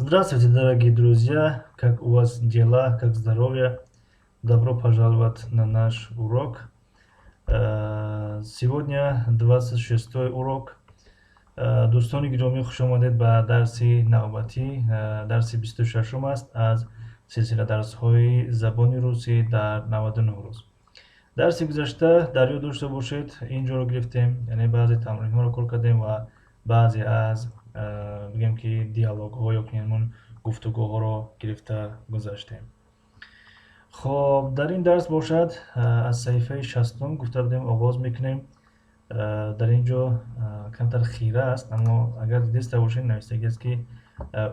Здравствуйте, дорогие друзья! Как у вас дела, как здоровье? Добро пожаловать на наш урок. Сегодня 26 урок. Дӯстони гиромӣ, хуш омадед ба дарси навбатӣ. Дарси 26 аст аз силсила дарсҳои забони русӣ дар 99 рӯз. Дарси гузашта, дар ёд дошта бошед, ин ҷоро гирифтем, яъне баъзе тамринҳоро кор кардем ва баъзе аз, бигем ки, диалогҳо ё ки ҳамон гуфтугӯҳоро гирифта гузаштем. Хоб, дар ин дарс бошад, аз саҳифаи 60-ум гуфта будем, оғоз мекунем. Дар ин ҷо камтар хира аст, аммо агар дидаста бошед, навистагӣ аст, ки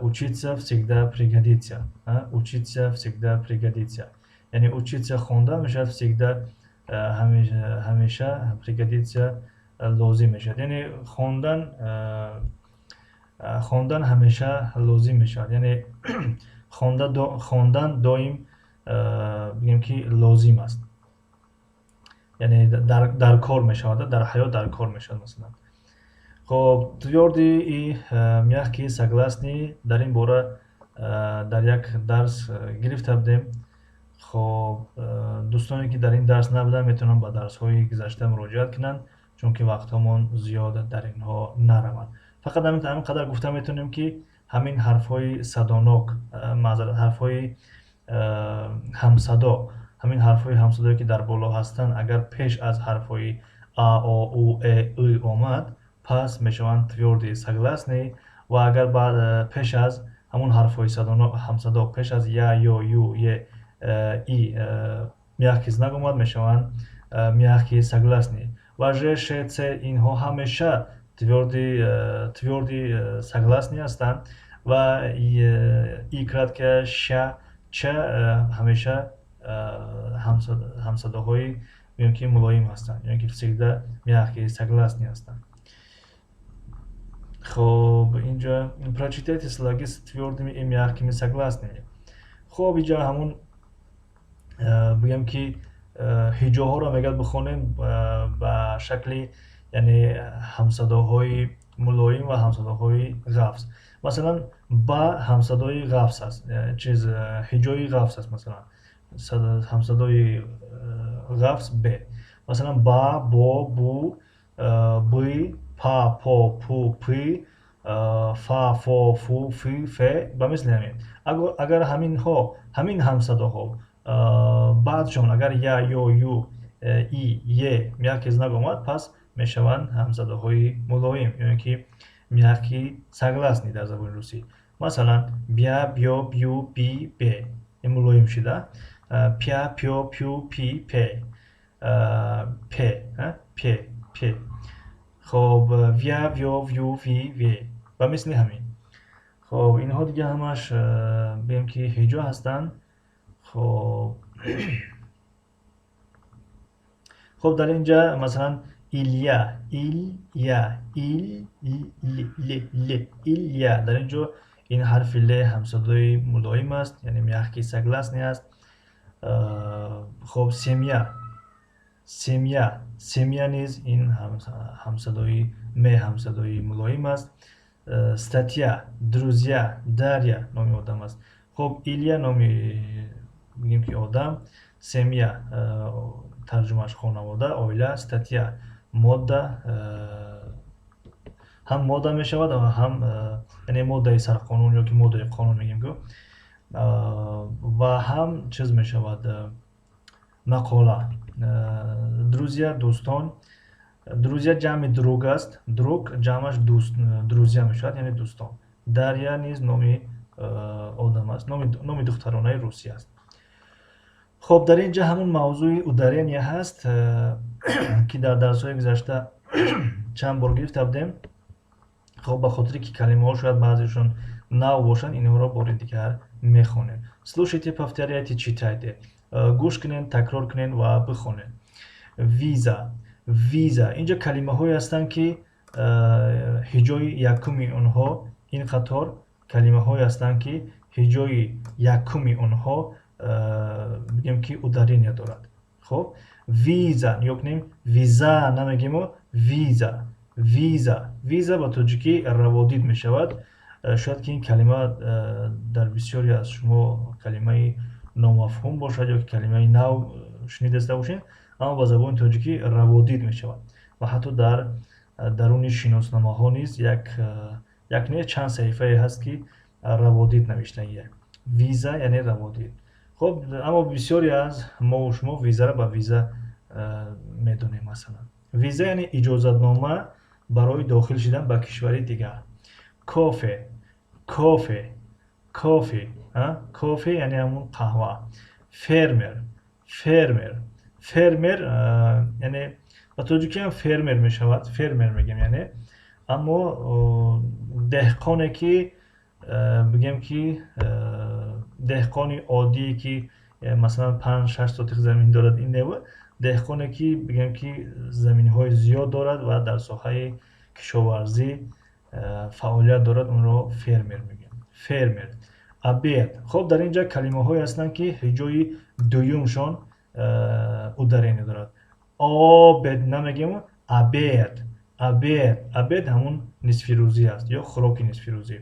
«Учиться всегда пригодится». «Учиться всегда пригодится», яъне учиться хондан мешавад, всегда ҳамеша, пригодится лозим мешавад, яъне хондан ҳамеша лозим мешавад, яъне хондан доим, бигем ки, лозим аст, яъне дар кор мешавад, дар ҳаёт дар кор мешавад, масалан. Хоб, твёрдые и мягкие согласные, дар ин бора дар як дарс гирифта будем. Хоб, дӯстоне ки дар ин дарс набуданд, метавонанд ба дарсҳои гузашта муроҷиат кунанд, чунки вақтҳомон зиёд дар инҳо нараванд. Фақат ҳамин қадар гуфта метавонем, ки ҳамин ҳарфҳои садонок, маъзарат, ҳарфҳои ҳамсадо, ҳамин ҳарфҳои ҳамсадое, ки дар боло ҳастанд, агар пеш аз ҳарфҳои а, о, у, э, ы омад, пас мешаванд твёрдые согласные, ва агар пеш аз ҳамон ҳарфҳои ҳамсадо, пеш аз я, ё, ю, е, и мягкий знак омад, мешаванд мягкие согласные. Ва ж, ш, ц инҳо ҳамеша твёрдые согласные ҳастанд ва и краткая, ш, ч ҳамеша ҳамсадоҳои, мегӯем ки, мулоим ҳастанд ё ки всегда мягкие согласные ҳастанд. Хоб, инҷа «Прочитайте слоги с твёрдыми и мягкими согласными». Хоб, инҷа ҳамун, бигӯем ки, ҳиҷоҳоро мегӯяд бихонем ба шакли, яъне ҳамсадоҳои мулоим ва ҳамсадоҳои ғафз. Масалан, ба ҳамсадои ғафз аст, чиз, ҳиҷои ғафз аст, масалан, ҳамсадои ғафз б. Масалан, ба, бо, бу, бы, па, по, пу, пы, фа, фо, фу, фи, фе, ба мисли ҳамин. Агар ҳаминҳо, ҳамин ҳамсадоҳо баъдшон агар я, ё, ю, и, е мягкий знак омад, пас мешаванд ҳамсадоҳои мулоим ё ин ки мягкие согласные дар забони русӣ. Масалан, бя, бё, бю, би, бе, ин мулоим шида, пя, пё, пю, пи, пе, пе, пе, пе. Хоб, вя, вё, вю, ви, ве, ба мисли ҳамин. Хоб, инҳо дига ҳамаш, бигӯем ки, ҳиҷо ҳастанд. Хоб, дар ин ҷа, масалан, Илья, Илья, ил, л, л, л, Илья. Дар ин ҷо ин ҳарфи л ҳамсадои мулоим аст, яъне мягкий согласный аст. Хоб, семья, семья, семья низ ин ҳамсадои м ҳамсадои мулоим аст. Статья, друзья, Дарья номи одам аст. Хоб, Илья номи, бигем ки, одам, семья тарҷумааш хонавода, оила, статья модда, ҳам модда мешавад ва ҳам, яъне моддаи сарқонун ё ки моддаи қонун мегӯем ку, ва ҳам чиз мешавад, мақола. Друзья дӯстон, друзья ҷамъи друг аст, друг ҷамъаш дӯст, друзья мешавад, яъне дӯстон. Дарья низ номи одам аст, номи духтаронаи русӣ аст. Хоб, дар ин ҷа ҳамун мавзӯи ударения ҳаст, ки дар дарсҳои гузашта чанд бор гирифта будем. Хоб, ба хотире ки калимаҳо шояд баъзешон нав бошанд, инҳоро бори дигар мехонем. Слушайте, повторяйте, читайте. Гӯш кунед, такрор кунед ва бихонед. Виза, виза. Инҷа калимаҳое ҳастанд, ки ҳиҷои якуми онҳо, ин қатор калимаҳое ҳастанд, ки ҳиҷои якуми онҳо, бигем ки, ударения дорад. Хоб, виза нигоҳ кунем, виза намегему, виза, виза. Виза ба тоҷикӣ раводид мешавад. Шояд ки ин калима дар бисёре аз шумо калимаи номафҳум бошад ё ки калимаи нав шунидаиста бошед, аммо ба забони тоҷикӣ раводид мешавад ва ҳатто дар даруни шиносномаҳо низ як не, чанд саҳифае ҳаст, ки раводид навиштагия. Виза яъне раводид. Хуб, аммо бисёре аз мову шумо визаро ба виза медонем. Масалан, виза яъне иҷозатнома барои дохил шудан ба кишвари дигар. Кофе, кофе, кофе, кофе яъне ҳамун қаҳва. Фермер, фермер, фермер яъне ба тоҷикӣ ҳам фермер мешавад, фермер мегӯем яъне, аммо деҳқоне ки, бигем ки, деҳқони оддие ки, масалан, 5-6 сотих замин дорад, ин не, деҳқоне ки, бигем ки, заминҳои зиёд дорад ва дар соҳаи кишоварзӣ фаъолият дорад, онро фермер мегӯем, фермер. Обед. Хуб, дар ин ҷа калимаҳое ҳастанд, ки ҳиҷои дуюмшон ударение дорад. Обед намегӯем, обед, обед. Обед ҳамун нисфирӯзӣ аст ё хӯроки нисфирӯзӣ.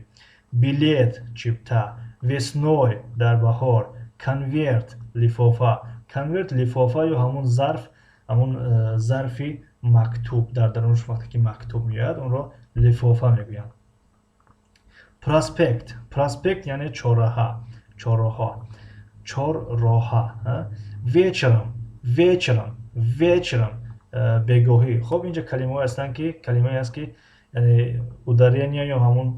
Билет, чипта. Весной, дар баҳор. Конверт, лифофа. Конверт, лифофа ё ҳамун зарф, ҳамун зарфи мактуб, дар дарунаш вақте ки мактуб меояд, онро лифофа мегӯянд. Проспект, проспект яъне чорраҳа, чорроҳа, чорроҳа. Вечером, вечером, вечером, бегоҳӣ. Хуб, инҷа калимаҳое ҳастанд ки, калимае аст ки, яъне ударение ё ҳамун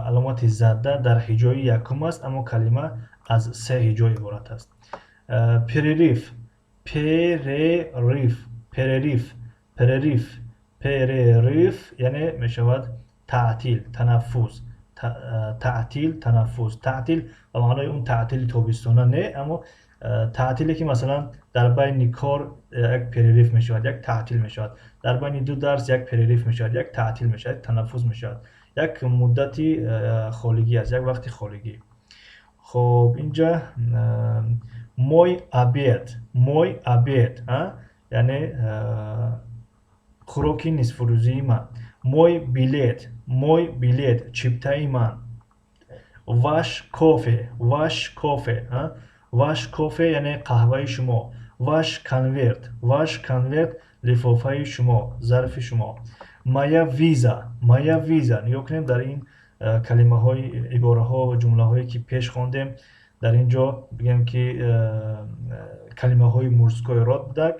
аломати зада дар ҳиҷои якум аст, аммо калима аз се ҳиҷо иборат аст. Перерыв, перерыв, перерыв, перерыв, перерыв яъне мешавад таътил, танаффус. Таътил, танаффус. Таътил ба маънои он таътили тобистона не, аммо таътиле ки, масалан, дар байни кор як перерыв мешавад, як таътил мешавад, дар байни ду дарс як перерыв мешавад, як таътил мешавад, як танаффус мешавад, як муддати холигӣ аст, як вақти холигӣ. Хуб, инҷа мой обед, мой обед яъне хӯроки нисфурӯзии ман. Мой билет, мой билет, чиптаи ман. Ваш кофе, ваш кофе, ваш кофе яъне қаҳваи шумо. Ваш конверт, ваш конверт, лифофаи шумо, зарфи шумо. Моя виза, моя виза. Нигоҳ кунем, дар ин калимаҳои, ибораҳо ва ҷумлаҳое ки пеш хондем, дар ин ҷо, бигем ки, калимаҳои мужской род будак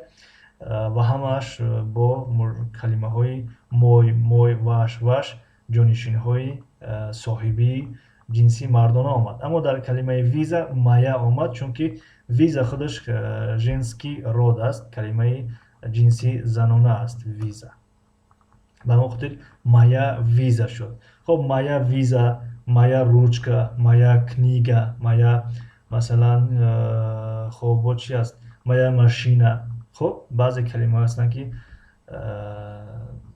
ва ҳамааш бо калимаҳои мой, мой, ваш, ваш, ҷонишинҳои соҳибии ҷинси мардона омад. Аммо дар калимаи виза моя омад, чунки виза худаш женский род аст, калимаи ҷинси занона аст виза. Ба ҳамон хотир моя виза шуд. Хуб, моя виза, моя ручка, моя книга, моя, масалан, хуб, бо чи аст, моя машина. Хуб, баъзе калимаҳое ҳастанд, ки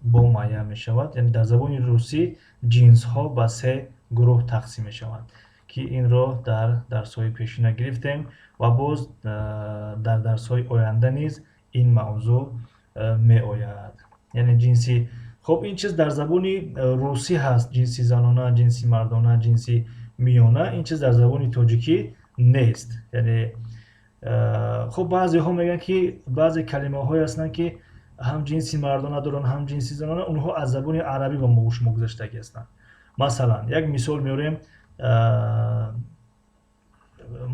бо моя мешавад. Яъне дар забони русӣ ҷинсҳо ба се гурӯҳ тақсим мешаванд, ки инро дар дарсҳои пешина гирифтем ва боз дар дарсҳои оянда низ ин мавзӯъ меояд. Яъне ҷинси, хуб, ин чиз дар забони русӣ ҳаст: ҷинси занона, ҷинси мардона, ҷинси миёна. Ин чиз дар забони тоҷикӣ нест. Яъне, хуб, баъзеҳо мегӯянд, ки баъзе калимаҳое ҳастанд, ки ҳам ҷинси мардона доранд, ҳам ҷинси занона, онҳо аз забони арабӣ ба мо шумо гузаштагӣ ҳастанд. Масалан, як мисол меорем: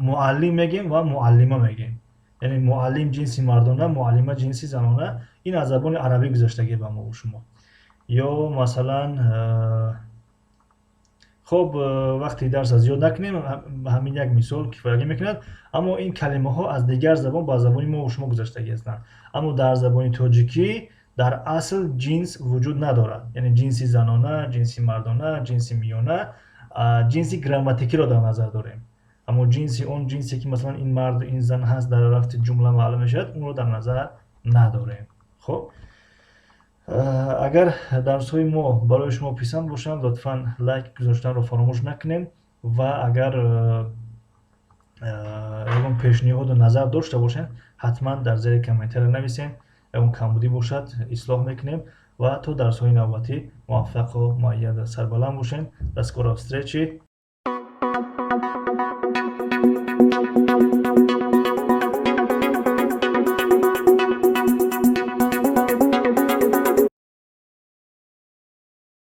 муаллим мегӯем ва муаллима мегӯем. Яъне муаллим ҷинси мардона, муаллима ҷинси занона. Ин аз забони арабӣ гузаштагӣ ба мо шумо. Ё масалан, хуб, вақти дарса зиёд накунем, ҳамин як мисол кифоягӣ мекунад. Аммо ин калимаҳо аз дигар забон ба забони мо шумо гузаштагӣ ҳастанд. Аммо дар забони тоҷикӣ дар асл ҷинс вуҷуд надорад, яъне ҷинси занона, ҷинси мардона, ҷинси миёна. Ҷинси грамматикиро дар назар дорем, аммо ҷинси, он ҷинсе ки, масалан, ин марду ин зан ҳаст, дар рафти ҷумла маълум мешавад, онро дар назар надорем. Хуб, агар дарсҳои мо барои шумо писанд бошанд, лутфан лайк гузоштанро фаромӯш накунед ва агар ягон пешниҳоду назар дошта бошед, ҳатман дар зери комментария нависед. Ягон камбудӣ бошад, ислоҳ мекунем. Ва то дарсҳои навбатӣ муваффақу муайяд, сарбаланд бошед. До скорой встречи.